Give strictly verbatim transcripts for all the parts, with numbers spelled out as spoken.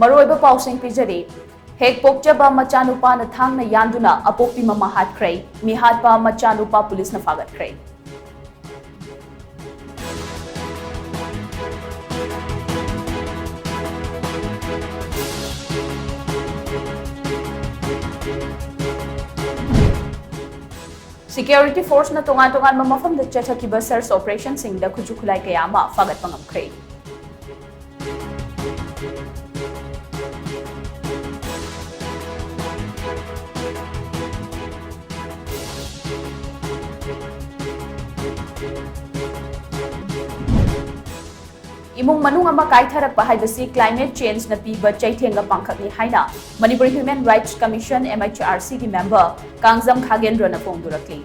ꯃꯔꯨꯑꯣꯏꯕ ꯄꯥꯎꯁꯤꯡ ꯄꯤꯖꯔꯤ꯫ ꯍꯦꯛ ꯄꯣꯛꯆꯕ ꯃꯆꯥꯅꯨꯄꯥꯅ ꯊꯥꯡꯅ ꯌꯥꯟꯗꯨꯅ ꯑꯄꯣꯛꯄꯤ ꯃꯃꯥ ꯍꯥꯠꯈ꯭ꯔꯦ꯫ ꯃꯤꯍꯥꯠꯄ ꯃꯆꯥꯅꯨꯄꯥ ꯄꯨꯂꯤꯁꯅ ꯐꯥꯒꯠꯈ꯭ꯔꯦ꯫ Security force ꯅ ꯇꯣꯉꯥꯟ ꯇꯣꯉꯥꯟꯕ ꯃꯐꯝꯗ ꯆꯠꯊꯈꯤꯕ search operation ꯁꯤꯡꯗ ꯈꯨꯠꯁꯨ ꯈꯨꯠꯂꯥꯏ ꯀꯌꯥ ꯑꯃ ꯐꯥꯒꯠꯄ ꯉꯝꯈ꯭ꯔꯦ꯫ ꯏꯃꯨꯡ ꯃꯅꯨꯡ ꯑꯃ ꯀꯥꯏꯊꯔꯛꯄ ꯍꯥꯏꯕꯁꯤ climate change ꯅ ꯄꯤꯕ ꯆꯩꯊꯦꯡꯒ ꯄꯥꯡꯈꯛꯅꯤ ꯍꯥꯏꯅ Manipur Human Rights Commission, M H R C ꯒꯤ member ꯀꯥꯡꯖꯝ ꯈꯥꯒꯦꯟꯗ꯭ꯔꯣꯅ ꯐꯣꯡꯗꯣꯔꯛꯂꯤ꯫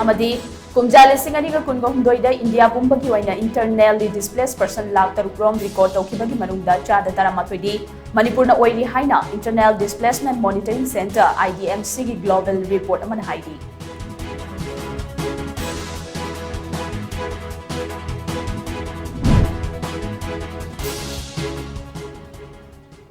ꯑꯃꯗꯤ ꯀꯨꯝꯖꯥ ꯂꯤꯁꯤꯡ ꯑꯅꯤꯒ ꯀꯨꯟꯒ ꯍꯨꯝꯗꯣꯏꯗ ꯏꯟꯗꯤꯌꯥ ꯄꯨꯝꯕꯒꯤ ꯑꯣꯏꯅ internally displaced person ꯂꯥꯈ ꯇꯔꯨꯛ ꯔꯣꯝ record ꯇꯧꯈꯤꯕꯒꯤ ꯃꯅꯨꯡꯗ ꯆꯥꯗ ꯇꯔꯥꯃꯥꯊꯣꯏꯗꯤ ꯃꯅꯤꯄꯨꯔꯅ ꯑꯣꯏꯔꯤ ꯍꯥꯏꯅ Internal Displacement Monitoring Centre, I D M C ꯒꯤ global report ꯑꯃꯅ ꯍꯥꯏꯔꯤ꯫